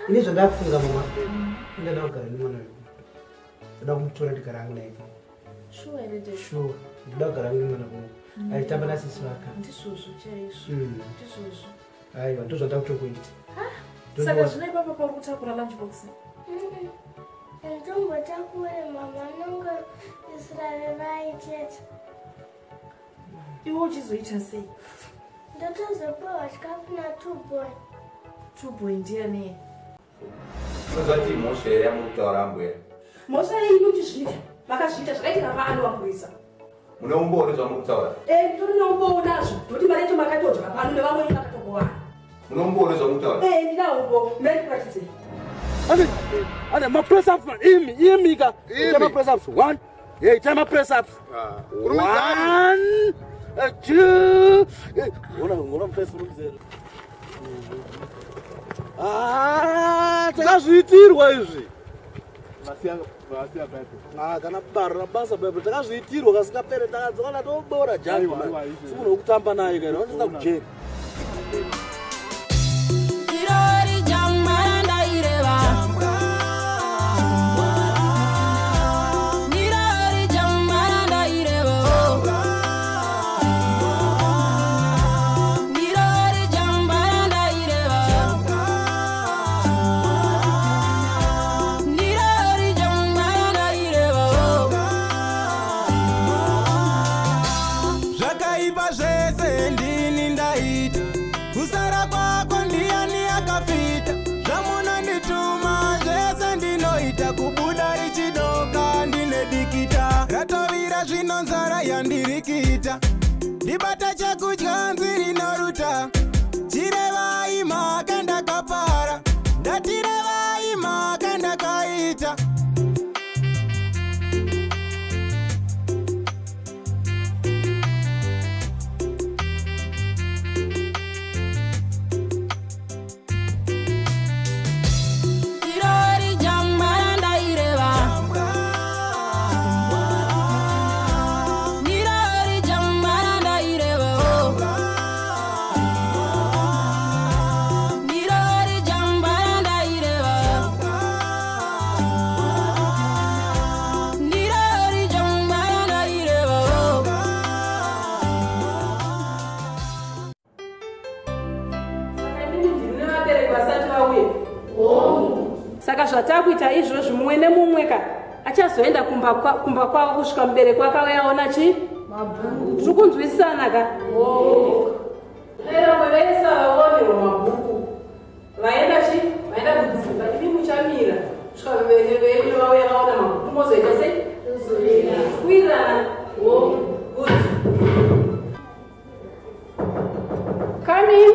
Ini zvandakufunga mama, ndinoda kugara nemwana wedu. Ndoda kumutora ndigara hangu naye. Sure here? Sure, ndoda kugara hangu nemwana wangu. Aitamba nasisi vaka. Ndizvozvo chaizvo. Ndizvozvo. Aiwa, ndozvandakutokuita. Saka zvino ipapa pauri kutakura lunch box? Nditombotakure mama, anongoisira vai chete. Iwe uchizoita sei? Ndotozopiwa chikafu na2 boy. 2 boy ndiani? Unozati mhosva here yamuri kutaura ambuya? Mhosva iyi uchizviita, makazviita zvakaitika paano wamboisa. Mune umbowo nezvamuri kutaura? Nditori neumbowo nazvo, nokuti mari yacho makatodya pano nevamwe makatogowana. Mune umbowo nezvamuri kutaura? Ndina umbowo, mira ndikuratidze. Ane ma press ups man, imi ka. Ita ma press ups. 1. Yeah, ita ma press ups. 1 2. Ngona press urumzero. Ah, takazviitirwa izvi. Vasiya Bible. Ah, kana barra basa Bible takazviitirwa kasingapere takadzoka tobora jaki man. Simunhu wekutamba naye kana unoenda kujeri. Ndibata chekudya nziri noruta chirevai mhaka ndakapara ndatirevai mhaka ndakaita. Saka zvatakuita izvozvi mumwe nemumwe ka achazoenda kumba kwavo kusvika mubereki wake aona chi mabhuku. Tiri kunzwisisana ka? Vamwe vese vaonerwa mabhuku vaenda chi vaenda kudzimba, imi muchamira kusvika vabereki venyu vauya vaona mabhuku mozoita sei? Kuwirirana. Good. Come in.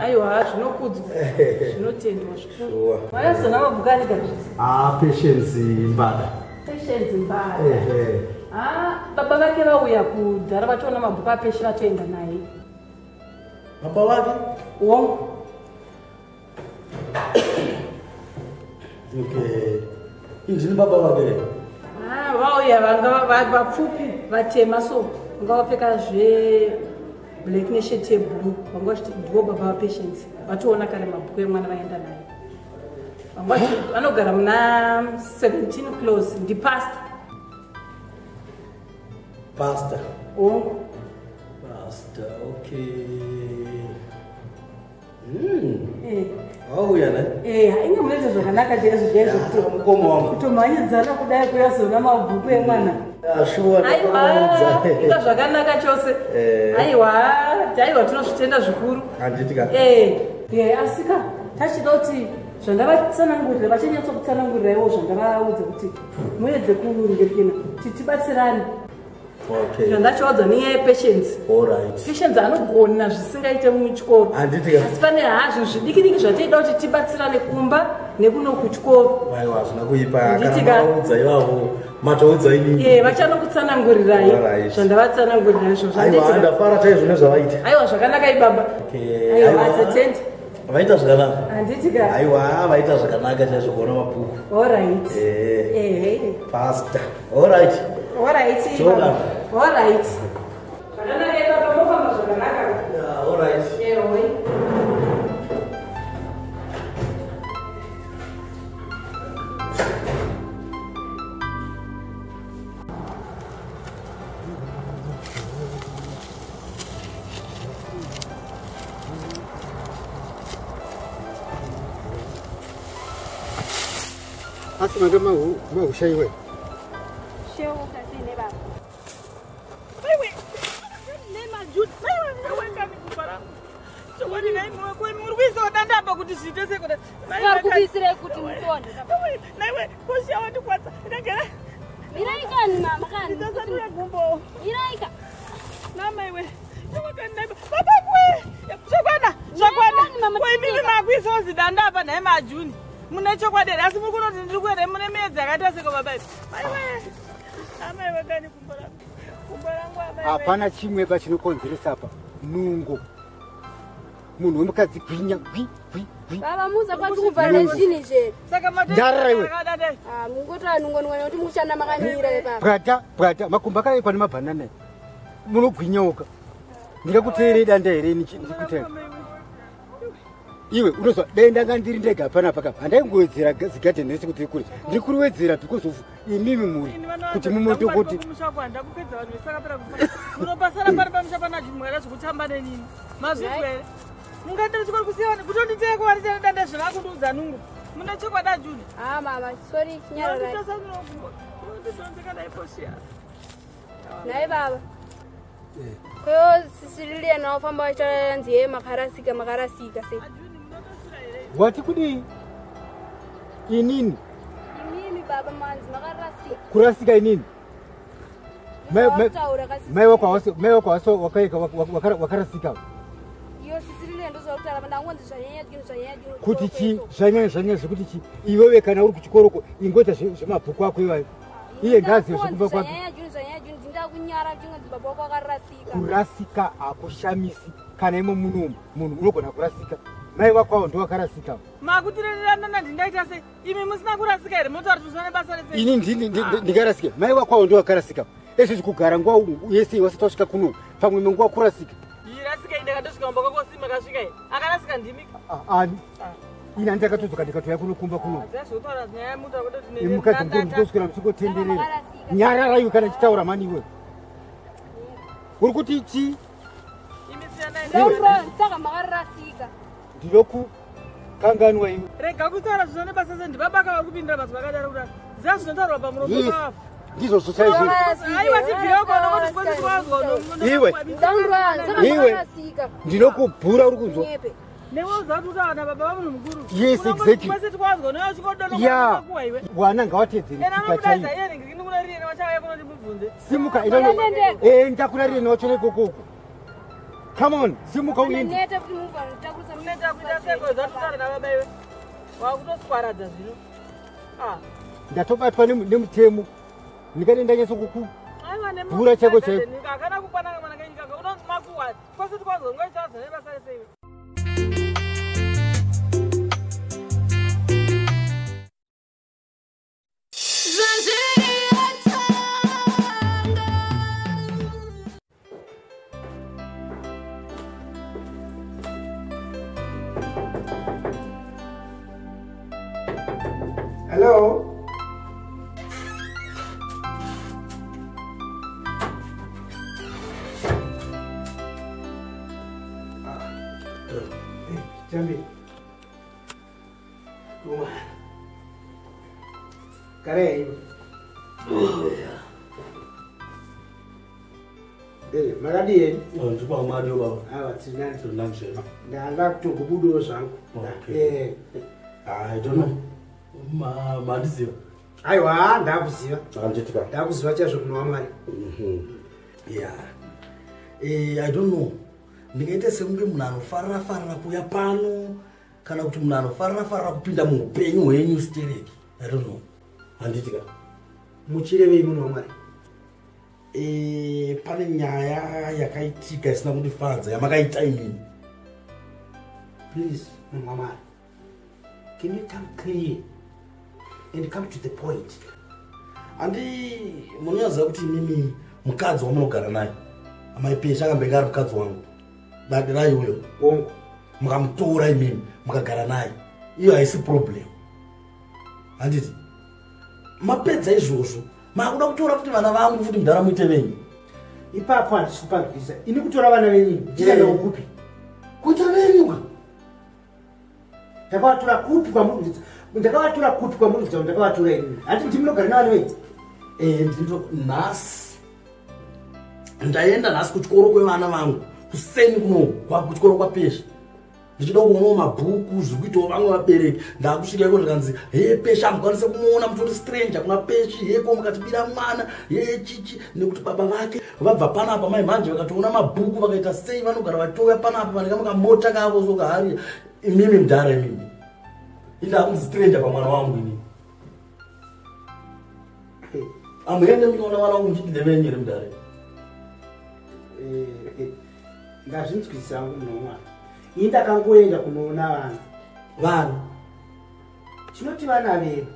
Aiwa, zvinokudzwa, zvinotendwa zvikuru. Mayazona mabhuku ani kazvi? Ah, Patience Mbada. Patience Mbada. Ah, baba vake vauya kudhara vatoona mabhuku aPeshe vatoenda naye. Baba vake? Wongo. Okay. Indini baba vake? Ah, vauya vanga vapfupi vatema so vanga vapfeka zve black neshirt yeblue, vanga vachiti ndivo baba vaPatience vatoona kare mabhuku emwana vaenda naye. Vanga vanogara muna 17 close, ndipastor. Pastor. Wongo. Pastor, okay. Wauya ne? Inge munoita zvakanaka chaizvo chaizvo mukoma wangu. Kutomhanyidzana kudai kuyazoona mabhuku emwana. Shuwa ndakamuudza. Inga zvakanaka chose. Aiwa, aiwa tinozvitenda zvikuru. Handiti ka. Asika tachida kuti zvandavatsanangurira vachanyatsokutsanangurira iwo zvandavaudza kuti muedze kurungirikina kuti tibatsirane. Okay. Zvandachiwadza nenyaya yepatience. Alright. Patience anogona zvisingaite muchikoro. Handiti ka. Asi pane hazvo zvidiki diki zvatinoda kuti tibatsirane kumba nekuno kuchikoro. Aiwa hazvina kuipa Handiti kana ka. maudza ivavo matoudza inini. Eh, vachanokutsanangurirai Alright. zvandavatsanangurira izvozvo. Aiwa Handiti ka. ndafara chaizvo nezvavaita. Aiwa zvakanaka ibaba. Okay. Aiwa Aiwa. tatenda. Vaita zvakanaka. Handiti ka. Aiwa vaita zvakanaka chaizvo kuona mabhuku. Alright. Eh. Ehe. Pastor. Alright. Alright. Toona. Alright. Zvakanaka ibaba mofamba zvakanaka. Yeah, alright. Ewe. Asi manga mahushaiwe. Varikukuisirei kuti mutonde. Mirai kani mama kani. Mirai ka. Zvakwana koimimi makuisawo zidanda apa nhai majuni mune chokwadi here asi muri kunoti ndiri kuenda mune miedzi yakaita seko baba ivi maiwe amaiwe kani gumbo rangu gumbo rangu amaiwe Hapana chimwe pachinokonzeresa apa nungo. Munhu wemukadzi gwinya gwi gwi gwi. Baba muza kwati kuvharira zvinhu izvi. Saka Ndarara iwe. Ah, mungotora nungo nungo nekuti mukushanda makamira ipapa. Bwata bwata makumbo akavekwa nemabhanana. Munogwinyauka. Ndingakuteerei danda here ndikutenga. Iwe unozwa dai ndanga ndiri ndega panapa kapa handaingowedzera zigadheni rese kuti rikure. Ndiri kuriwedzera because of imimi muri kuti mumotokoti kumusha kwanda kupedza vanhu vese akapera kufa munopasara pari pamusha pana jumwera zvekutamba nenini mazvizwa here mungaita chikoro kusiya vanhu kutonditeko vari danda zvavakundiudza nungo mune chokwadi ajuni Ah mama, sorry chinyararai. Nhai baba. Koyo sisililia nawo famba vachitanzi ye makarasika makarasika sei. Wati kudii? Inini Imimi baba manzi makarasika. kurasika inini. Zvawakutaura kasi. Mai wako hawasi mai wako hawasi wakaika wakarasika Iyo sisililia ndozvakutaura ndangonzi zvanyanya chinhu zvanyanya chinhu. kuti chi zvanyanya zvanyanya zvekuti chi iwewe kana uri kuchikoroko ingoita zvemabhuku ako iwayo iye ngaazive zvekumba kwake. Zvanyanya chinhu zvanyanya chinhu ndindakunyara chingonzi baba wako akarasika. Kurasika hakushamisi kana imo munomu munhu unogona kurasika mai wako avo ndo wakarasika. makutireriranana ndindaita sei imi musina kurasika here motaura kuti zvine basa resei Ini ndingarasika mai wako avo ndo wakarasika ezvizvi kugara nguva yese wasati wasvika kuno pamwe menguva kurasika. Irasika ndakatosvika mumba kwako si makasvika here akarasika ndimi Ani ini handiti akatodzoka ndikatouya kunokumba kuno. zvazotaura nyaya yemuta kutoti Mukadzi mukuru ndikoswera muchingotenderera. Nyarara iwe kana chitaura mani iwe. Uri kuti chi imi siyanai Saka makarasika. ndinokukanganwa iwe. rega kutaura zvino nebasa se ndibabaka vari kupindira mazwi akadaro kudaro ziva zvinotaurwa pamuromo Yes. pavo Ndizvozvo chaizvo. aiwa tibvirewo kana kuti kwazwa Iwe. Iwe. Ndinokubhura uri kunzwa. newe uzati utawana baba vamunhu mukuru Yes, exactly. kwese tikwazwa newe Ya. uchikodonokuwa iwe Wana ngawatedzere ena tsika anomudaidza chaiyo. iye ningirikini kuna riyena vachauya kunoti mubvunze Simuka inono. Eh ndakuna rine wacho nekokoko. Come on, simuka uende. Neta kuti mubva notakurisa uneta kuita seko zvatutaura nababa iwe wakutoswaradza zvino Ah. Ndatobatwa nemutemo. Ndikati ndanyatso kuku. aiwa Bhura chako chaiko. akana kukwana mwana kenyika unonzi makuwa kwese tikwazwa ungaitaza nebasa rese iwe Hello? Jambi. Kuma. Kare. Eh, makadii henyu? Ndiri mwari baba. Aiwa, tiri nani zvema. Ndanga kutongobudawo zvangu. Okay. Eh. I don't know. Mandiziva. Aiwa, ndakuziva. Zvakandiitika. Ndakuziva chaizvo munhu waMwari. Yeah. I don't know. Ndingaite sekunge munhu anofarira farira kuuya pano kana kuti munhu anofarira farira kupinda muupenyu hwenyu stereki. I don't know. Handiti ka? Muchirevei munhu waMwari? Pane nyaya yakaitika isina kundifadza yamakaita imini. Please, munhu waMwari, can you come clear and come to the point? Handi munoziva kuti imimi mukadzi wamunogara naye amai Pesha akambenge ari mukadzi wangu, dadirai uyo Hongu. Mukamutora imimi mukagara naye, iyo haisi problem. Handiti mapedza izvozvo makuda kutora futi vana vangu futi mudhara muite venyu. Ipapo handisi kupabvisa. Ini kutora vana venyu ndichanawo kupi? Kuita venyu ka? Ndakavatora kupi kwamuri? Ndakavatora kupi kwamuri? Ndakavatora ini. Handi ndimi munogara navana venyu? Ndino nhasi ndaenda nhasi kuchikoro kwevana vangu kuseni kuno kuchikoro kwaPesha, ndichida kuonawo mabhuku zviri kuitawo vamwe vabereki. Ndakusvika iko zvikanzi he Pesha hamukwanise kumuona, mutori stranger kuna Peshi, heko mukatibira mwana he chichi, nekuti baba vake vabva panapa mai manje vakatoona mabhuku vakaita sei, vanogara vachitouya panapa vanenge makamota kavo sokahari. Imimi mudhara imimi indakunzi stranger pamwana wangu inini. Amuende muchiona vana vangu muchiti ndevenyu here mudhara? Ndazvinzwisisa hangu munhu waMwari. Ini ndakangoenda kunoona vana. Vana? Tinoti vana vedu.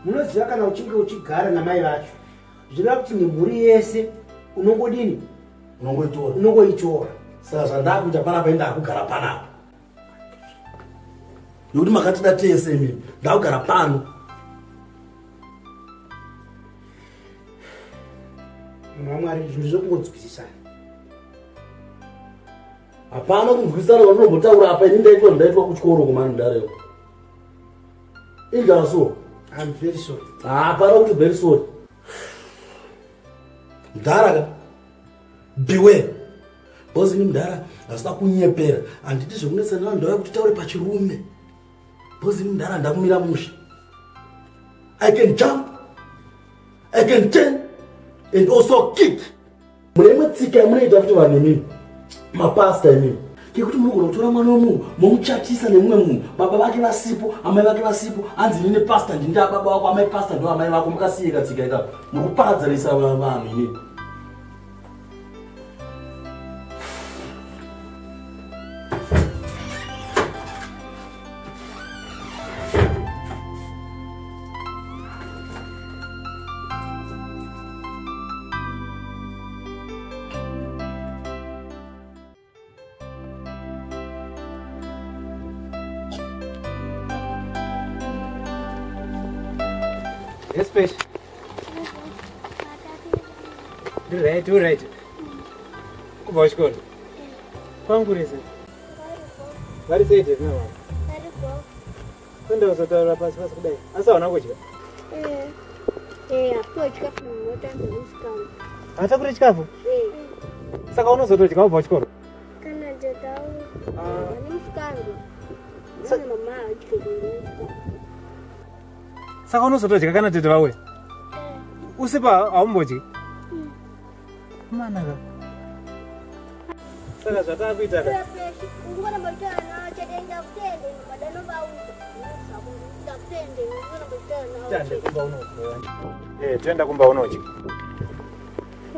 Munoziva kana uchinge uchigara namai vacho, zvinoreva kuti nemhuri yese unongodini? Unongoitora. Unongoitora. Saka zvandakuita panapa ndakugara panapa. Nekuti makatida tese imimi, ndakugara pano. Munhu waMwari, zvinhu zvokungonzwisisana. Hapana kunzwisisana kwandinobotaura apa. Ini ndaitwa zvandaitwa kuchikoro kumandareo. Injaa so? I'm very sorry. Hapana kuti very sorry. Mudhara ka, beware. Because ini mudhara hasina kunyepera. Handidi zvekunetsana nevanhu, ndauya kuti taure pachirume. Because ini mudhara ndakumira mushe. I can jump, I can turn and also kick. Mune imwe tsika yamunoita futi vanhu imimi, mapasta imimi, kekuti munogona kutora mwana wemunhu momuchatisa nemumwe munhu, baba vake vasipo, amai vake vasipo, anzi inini pasta ndini baba vako, amai pasta ndo amai vako. Mukasiye katsika ikako, muri kuparadzanisa vanhu imimi. Yes, Pesha. Do right. Kubva kuchikoro? Kwangu rese? Vari sei tete navana? Kuenda kuzotaura pasi pasi kudai. Asi hauna kudya? Apuwa chikafu mumota nemusikana. Hatakuri chikafu? Saka unozotodya wabva kuchikoro? Kana tete nemusikana. Nana mama adye nemusikana. Saka unozotodya kana tete vauya? Usipa haumbodyi? Manaka. Saka zvatakuita ka? Toenda kumba unodya.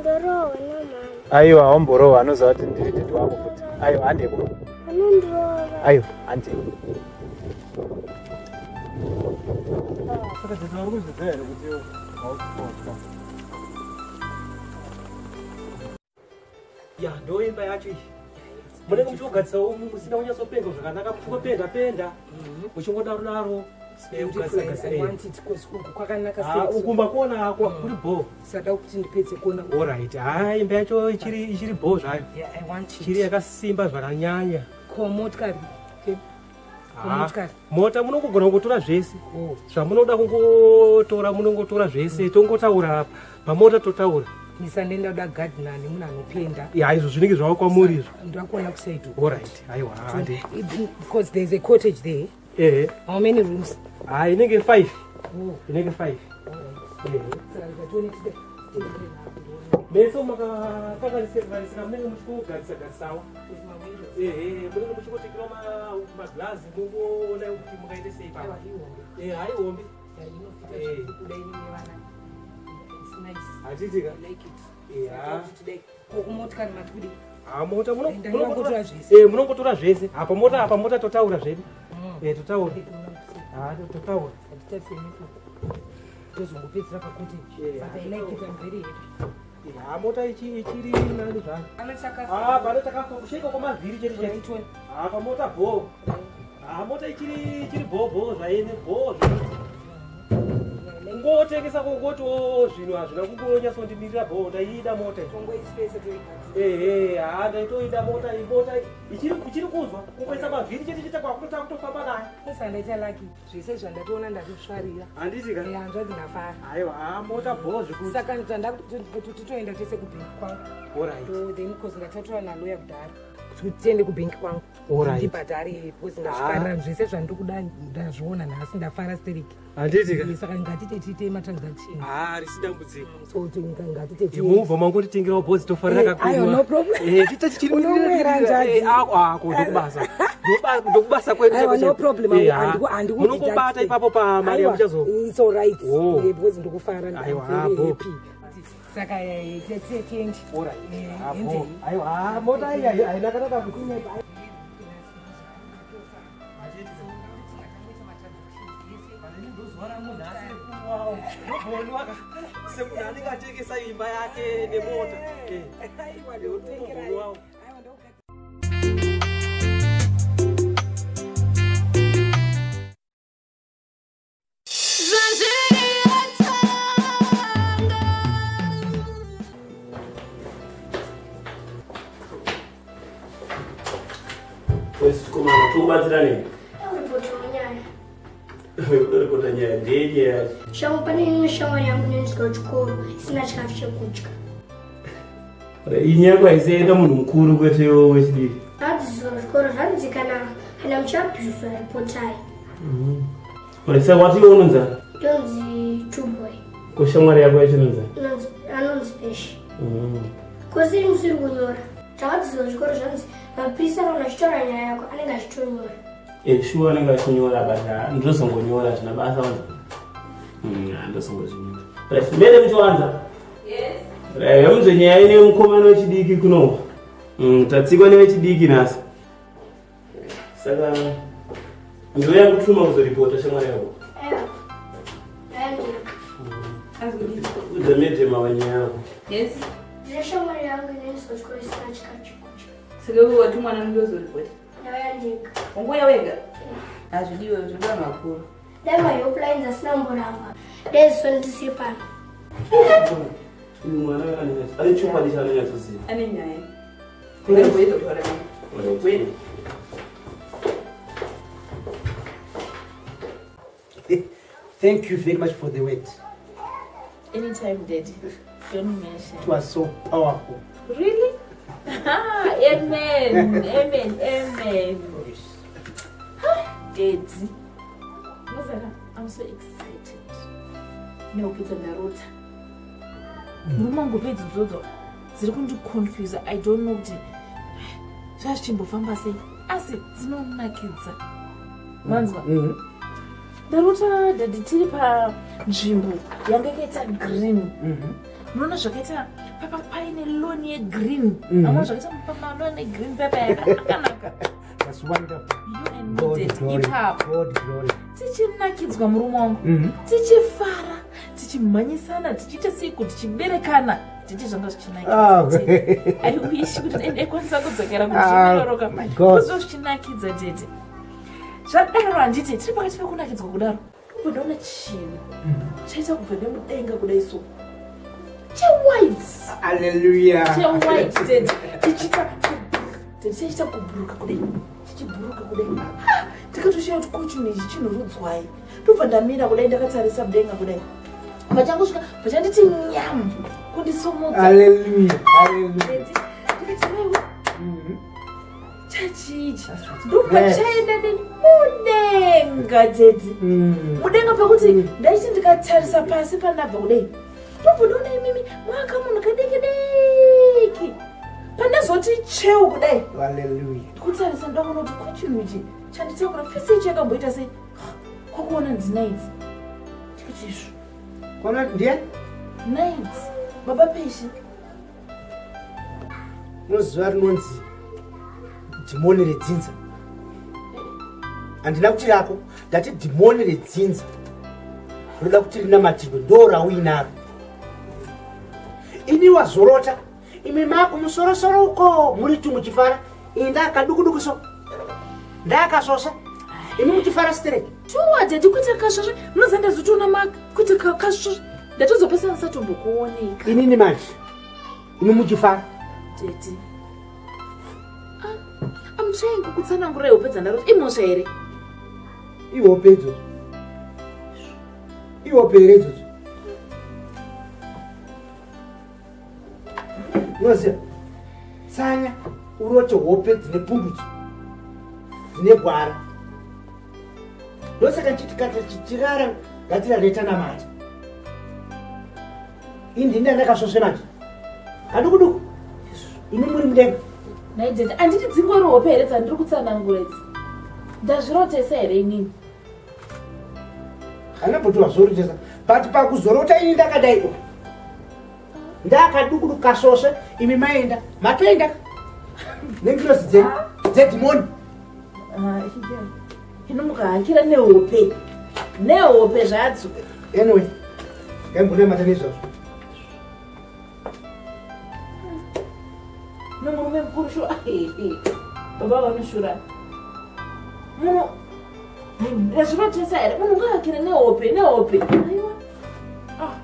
Ndorohwa namama. Aiwa, haumborohwa, anoziva kuti ndiri tete wako futi. Aiwa, handei kumba. Anondirova. Aiwa, handei. Saka tete vari kuzviziva here kuti hausi? Ya, ndo imba yacho iyi. Munenge muchigadzisa umu musina kunyatsopenga zvakanaka, muchingopenda penda, muchingodaro daro. Ukumba kuona kuri bho. Sada kuti ndipedze kuona. Alright, ha imba yacho ichiri bho zvayo. Ichiri yakasimba zvakanyanya. Ko motikari? Mota munongogona kungotora zvese. Zvamunoda kungotora munongotora zvese, tongotaura pamota totaura. Misanenda kuda gardener nemunhu anopenda. Ya, izvo zvinenge zvava kwamuri izvo. Ndakuona kuside. Alright, aiwa hande. Because there's a cottage there. Eh. How many rooms? Ah, inenge 5. Oh. Inenge 5. Alright. Saka ndikatione tide. Mese makakanganisika munenge muchingogadzisa gadzisawo. Ehe, munenge muchingotekera maglazi mungoona kuti mungaite sei papa. Eh, haihombi. Hatitika. Motikari matikudi. Ah, mota munongotora zvese. Apa mota apa mota totaura zvedu. Eh, totaura. Ah, totaura. Tozongopedzera pakuti. But I like it, I'm very happy. Ha, mota ichiri nani zvayo. Ah, pano chakafa kushaika kwamavhiri chete chete. Ah, pamota bho. Ah, mota ichiri bho bho zvaine bho. Kungotengesa kungoti zvinhu hazvina kungonyatsondimirira bho, ndaiida mota. Ehe, ha, ndaitoida mota, mota ichiri kunzwa kungoisa mavhiri chete chete kwakutotanga kutofamba nayo. Saka ndaita lucky, zvese zvandatoona ndatozvifarira. Handiti ka? Eh, hanzvadzi ndafara. Aiwa, ha, mota bho zvekuti. Saka totoenda tese kubhenki kwangu. Alright. Then because ndatatora naloya kudhara. Kuti tiende kubhenki kwangu. Alright. Ndibhadhare because ndazvifarira zvese zvandiri kuda ndazviona nhasi ndafara stereki. Handiti ka? Saka ngatite tiite matransactions. Ah, risi dambudziko. So ngatite Imubva mangotitengerawo bhodzi tofarira kakuru. Aiwa, no problem. Eh, tiite tichiri Unomwera hanzvadzi. Ah, ko ndokubasa. Ndokubasa kwedu. Aiwa, no problem. Munongobata ipapo pamari yamuchazo. It's all right. Eh, because ndikufara. Aiwa, I'm very bho. happy. Saka tiende. Alright. Ah, bho. Aiwa, mota iyi haina kana dambudziko. Semunhu anenge atengesa imba yake nemota. Aiwa, Komana, tokubatsira nei? Kuripota nyaya. Kuripota nyaya ndeyenyaya yacho. Shangu pane imwe shamwari yangu inoendeswa kuchikoro isina chikafu chekudya. Iyi nyaya haisienda munhu mukuru kwete iwe wechidiki. Zvadzidziswa kuchikoro zvanzi kana muchabhuswa ripotai. Saka wati iwe unonzani? Ndonzi Tuboy. Ko shamwari yako yacho inonzani? Anonzi Peshi. Kosiri musiri kunyora. Zvakadzidziswa kuchikoro zvanzi mapurisa kana achitaura nyaya yako anenge achitonyora. Shuwa anenge achinyora but ndozongonyora zvina basa wanza. Ndozongozvinyora. Right, mbele muchiwanza. Yes. Right, yamunze nyaya ine mukomana wechidiki kuno. Tatsikwa nevechidiki nhasi. Saka ndouya kutuma kuzoripota shamwari yako. Udza medhema wanyaya yako. Yes. Ndine shamwari yangu inoendeswa kuchikoro isina chikafu chekudya. Saka iwe wati mwana ndozoripota. Ndauya ndega. Ungouya wega? Hazvidiwe, zvinoda vanhu vakuru. Dai mahelplines asina kumboramba. Dai ziso ndisiri pano. Uyu mwana ane chokwadi chaanonyatsoziva. Ane nyaya. Ndingamboedza kutaura naye. Thank you very much for the word. Anytime, Daddy. Don't mention. It was so powerful. Really? Amen. Amen. Amen. Daddy. Mozara, I'm so excited. Neupedza ndarota. Murume wangu pedzi idzodzo dziri kundiconfuse. I don't know kuti zvazvichimbofamba sei. Asi dzinonakidza. Manzwa? Ndarota daddy tiri panzvimbo yanga yakaita green. Munoona zvakaita papa paine lawn yegreen. Amuna zvakaita pamalon egreen papa yakanaka. That's wonderful. You and me, Daddy, ipapo. God glory. Tichinakidzwa murume wangu. Tichifara, tichimhanyisana, tichiita siku, tichiberekana. Titi zvanga zvichinakidza. I wish kuti ndaikwanisa kudzokera kuzvinororoka. My God. Kuzvo zvichinakidza tete. Zvadaro handiti tiri pakati pekunakidzwa kudaro. Kubva ndaona chinhu chaita kubva nemudenga kudai so. Chewhite. Hallelujah. Chewhite tete. Tichiita tete chaita kubhuruka kudai. Chichibhuruka kudai. Ndakatoshiya kuti ko chinhu ichi chinhurudzwai. Ndobva ndamira kudai ndakatarisa mudenga kudai. Vachangosvika vachanditi nyamu kundisumudza. Hallelujah. Hallelujah. Ndikati wewe. Chachichi. Ndobva chaenda neni mudenga tete. Mudenga pekuti ndaiti ndikatarisa pasi pandabva kudai. Ndobva imimi mwaka munhu kadiki diki. Pandazoti cheu kudai. Haleluya. Ndikutarisa ndaona kuti kuchinhu ichi chanditakura fesi ichi yakamboita sei? Kwakuona ndinaidzi. Ndikuti izvo. Kona ndiye? Naidzi. Baba Peshi. Unoziva rinonzi dhimoni redzinza. Handina kuti rako, ndati dhimoni redzinza. Rinoda kuti rinamatirwe, ndo rauinaro. Ini wazorota, imi mako musorosoro uko muri tu muchifara, ini ndakadukuduku so. Ndakasvosva. Imi muchifara stereki. Shuwa daddy kuita kasvosva, munoziva ndazotoona maka kuita kasvosva. Ndatozopesana ndisatombokuoneka. Inini manje, imi muchifara. Daddy. I'm trying kukutsanangurira hope dzandarota. Imhosva here? Ihope idzodzo. Ihope here idzodzo? Unoziva, tsanya urote hope dzine pundutso, dzine gwara. Ndosaka ndichiti kana tichirara ngatirare tanamata. Ini ndini ndakasvosve manje. Kadukuduku. Imi muri mudenga. Nhai daddy, handiti dzingori hope here dzandiri kutsanangura idzi? Ndazvirotesa here inini? Handina wazorotesa. But pakuzorota ini ndakadai. Ndakadukuduku kasvosve, imi maenda. Matoenda. Nengirosi dzenyu dzedhimoni. Ino mukahakira nehope. Nehope zvadzo. Anyway, ngaimbonamata nezvazvo. Nomurume mukuru shuwa. Baba vanoshura. Munhu ndazvirotesa here? Munhu ungahakira nehope, nehope. Aiwa. Ah.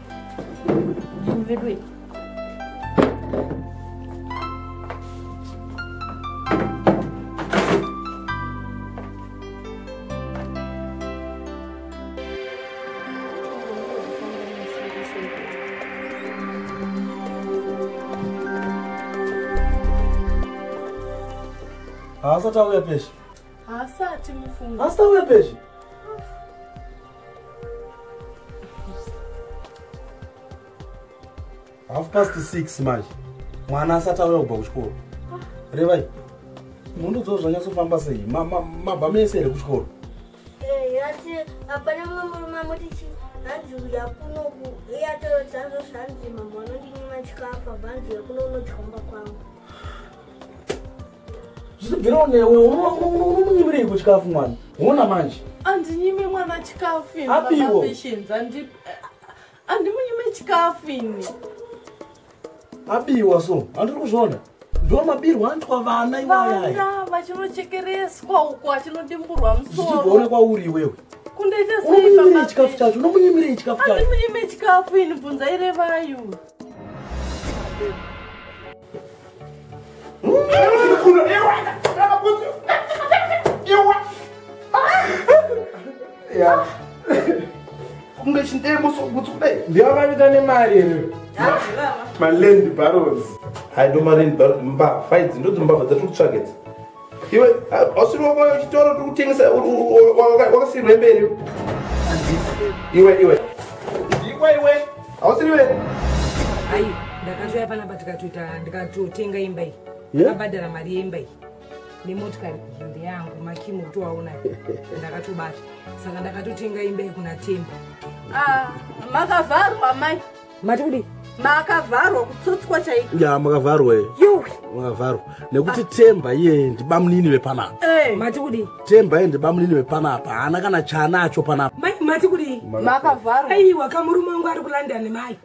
Vedu. Haasati auya peshe. Haasati mufungo. Haasati auya peshe. Half past 6 manje. Mwana asati auya kubva kuchikoro. Revai. Mundodzo zvanyatsofamba sei? Mabva mese here kuchikoro? Asi hapana mumwe murume amoti hanzi uya kunoku iyatorodza zvanzi mama anondinyima chikafu abva uya kuno unodyomba kwangu. Zvichibvirawo newe unomunyimirei kuchikafu mwana? Uona manje. Andinyime mwana chikafu ini baba Patience. Andimunyime chikafu ini. Abiwa so, handiri kuzviona. Ndo mabirwa anoitwa vana iwayaya. Vana vachinochekereswa uko vachinodimburwa musoro. Zvichibvaona kwauri iwewe. Kundoita sei baba? Chikafu chacho, unomunyimirei chikafu chacho? Andimunyime chikafu ini, bvunzai Revayo. Kunge chindemo sokutsi kudai ndiyakaita nemari here? Maland barons. Hai ndo maland barons mbavha idzi ndodzo mbavha dzatiri kutsvaga idzi. Iwe ausiri wako chitoro tiri kutengesa wakasirwa mberi. Iwe iwe. Iwe iwe. Ausiri iwe. Ai ndakatouya panapa tikatoita ndikatotenga imba iyi. Ndakabhadhara mari yeimba iyi. Nemotikari iyi ndeyangu makimu kutoaona ndakatobata. Saka ndakatotenga imba iyi kuna Temba. Ah, makavharwa mai. Mati kudii? Makavharwa kutsotswa chaiko. Ya makavharwa. Yuwe. Makavharwa. Nekuti Temba iye ndibamunini vepanapa. Mati kudii? Temba iye ndibamunini vepanapa. Haana kana chaanacho panapa. Mai mati kudii? Makavharwa. Aiwa kamurume wangu ari kuLondon mai.